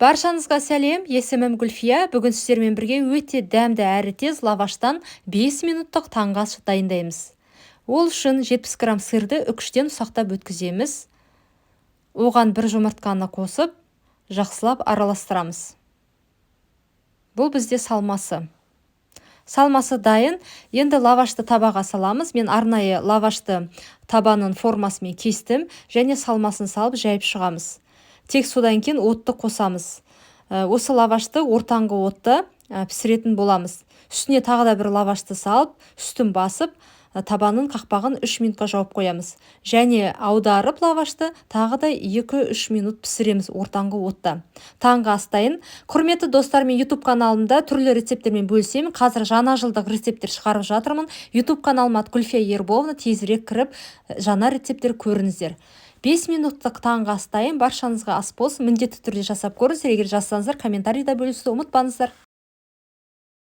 Баршаңызға сәлем, есімім Гүлфия. Бүгін сіздермен бірге өте дәмді әрі тез лаваштан 5 минуттық таңғы ас дайындаймыз. Ол үшін 70 грамм сырды үкіштен ұсақтап өткіземіз. Оған бір жұмыртқаны қосып, жақсылап араластырамыз. Бұл бізде салмасы. Салмасы дайын. Енді лавашты табаға саламыз. Мен арнайы лавашты табаның формасымен кестім және салмасын салып жайып шығамыз. Тек содан кейін отты қосамыз. Осы лавашты ортаңғы отта пісіретін боламыз. Үстіне тағы да бір лавашты салып, үстін басып, табанның қақпағын 3 минутқа жауып қоямыз. Және аударып лавашты тағы да 2-3 минут пісіреміз ортаңғы отта. Таңғы ас дайын. Құрметті достар, мен YouTube каналымда түрлі рецепттермен бөлісемін. Қазір жаңа жылдық рецепттер шығарып жатырмын. YouTube каналыма Гүлфия Ерболовна, тезірек кіріп, жаңа рецепттер көріңіздер. 5 минуттық таңғы ас дайын. Баршаңызға ас болсын. Міндетті түрде жасап көріңіздер. Егер жазсаңыздар, комментарийда бөлісуді ұмытпаңыздар.